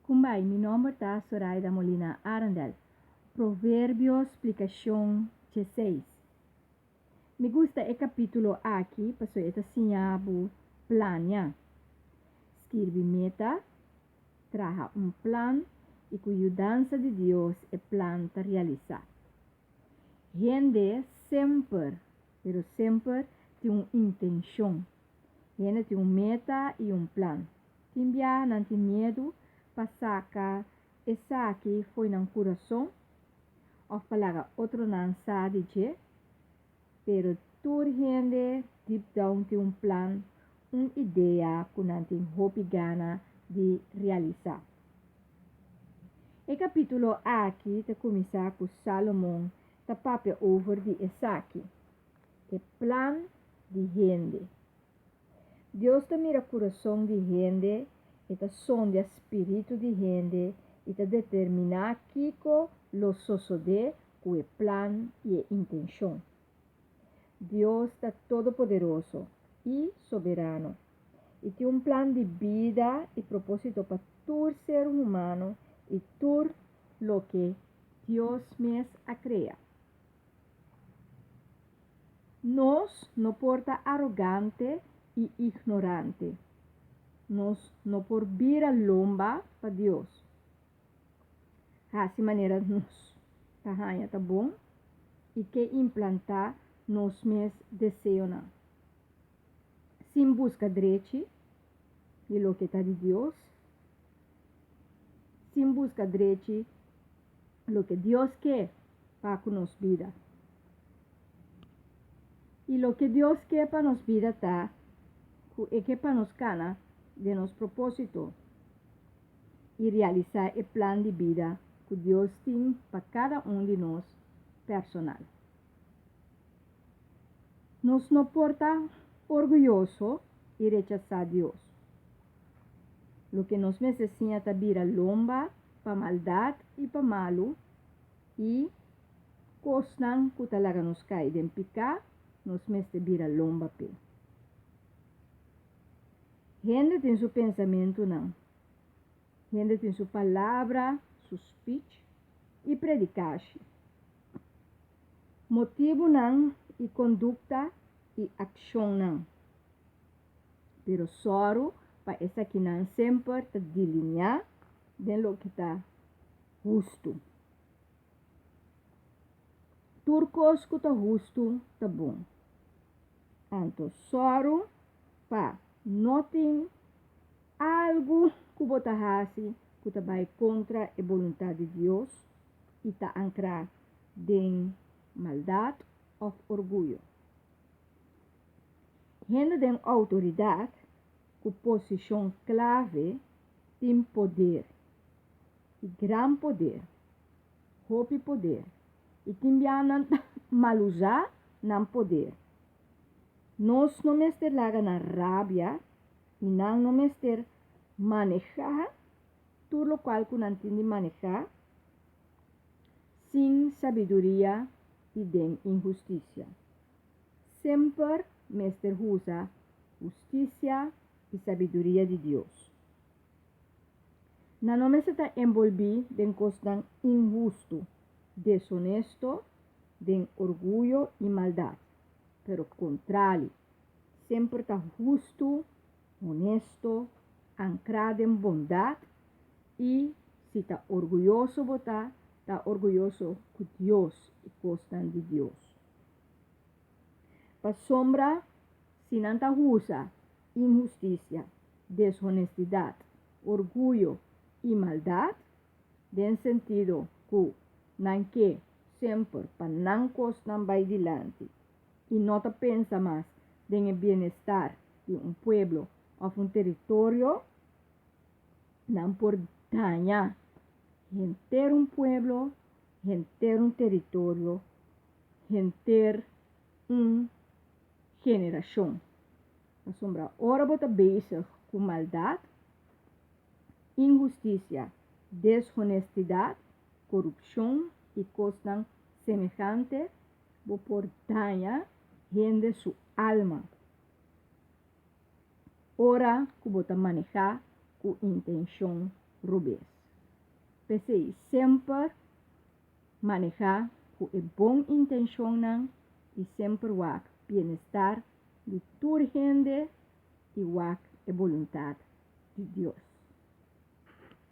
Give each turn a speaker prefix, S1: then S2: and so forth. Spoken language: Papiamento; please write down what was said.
S1: Kumbai, mi nomber ta Soraida Molina Arendel. Proverbio splikashon 16. Mi gusta e kapítulo aki paso e ta siña bo plania. Skirbi meta, traha un plan i ku yudansa di Dios e plan ta realisá. Hende semper, pero semper tin un intenshon. Hende tin un meta i un plan. Tin biaha nan tin miedu pa saka esaki fo'i nan kurason òf pa laga otronan sa di dje, pero tur hende deep down tin un plan, un idea ku nan tin hopi gana di realisá. E kapítulo aki ta kuminsá ku Sálomon ta papia over di esaki, e plan di hende. Dios ta mira kurason di hende, e ta sondia spiritu di hende i ta determiná kiko lo sosodé ku e plan i e intenshon. Dios ta todopoderoso i soberano i tin un plan di bida i propósito pa tur ser humano i tur loke Dios mes a krea. Nos no por ta arogante i ignorante. Nos no por bira lomba pa Dios. Hasi manera nos ta haña ta bon i ke implantá nos mes deseonan. Sin buska drechi di loke ta di Dios, sin buska drechi loke Dios ke pa ku nos bida. I loke Dios ke pa nos bida ta ku e ke pa nos kana den nos propósito i realisá e plan di bida ku Dios tin pa kada un di nos personal. Nos no por ta orguyoso i rechasá Dios. Loke nos mester siña ta bira lomba pa maldat i pa malu i kosnan ku ta laga nos kai den piká, nos mester bira lomba p'e. Hende tin su pensamentunan, hende tin su palabra, su spich i predikashi. Motibunan i kondukta i akshonnan. Pero sòru pa esakinan semper ta dilineá den loke ta hustu. Tur kos ku ta hustu ta bon. Anto sòru pa no tin algu ku bo ta hasi ku ta bai kontra e boluntat di Dios i ta ankrá den maldat òf orguyo. Hende den outoridat ku posishon klave tin poder, i gran poder, hopi poder, i tin bia nan ta malusá nan poder. Nos no mester laga nan rabia i nan no mester manehá tur lokual ku nan tin di manehá sin sabiduria i den inhustisia. Semper mester usa hustisia i sabiduria di Dios. Nan no mester ta enbolbí den kosnan inhustu, deshonesto, den orguyo i maldat, pero kontrali, semper ta hustu, honesto, ankrá den bondat i si ta orguyoso bo ta, ta orguyoso ku Dios i kosnan di Dios. Pasobra si nan ta usa inhustisia, deshonestidat, orguyo i maldat, den sentido ku nan ke semper pa nan kosnan bai dilanti i no ta pensa mas den e bienestar di un pueblo òf un teritorio, nan por daña henter un pueblo, henter un teritorio, henter un generashon. Pasobra ora bo ta bezig ku maldat, inhustisia, deshonestidat, korupshon i kosnan semehante, bo por daña hende su alma. Ora ku bo ta manehá ku intenshon robes. P'esei semper manehá ku e bon intenshonnan i semper wak bienestar di tur hende i wak e boluntat di Dios.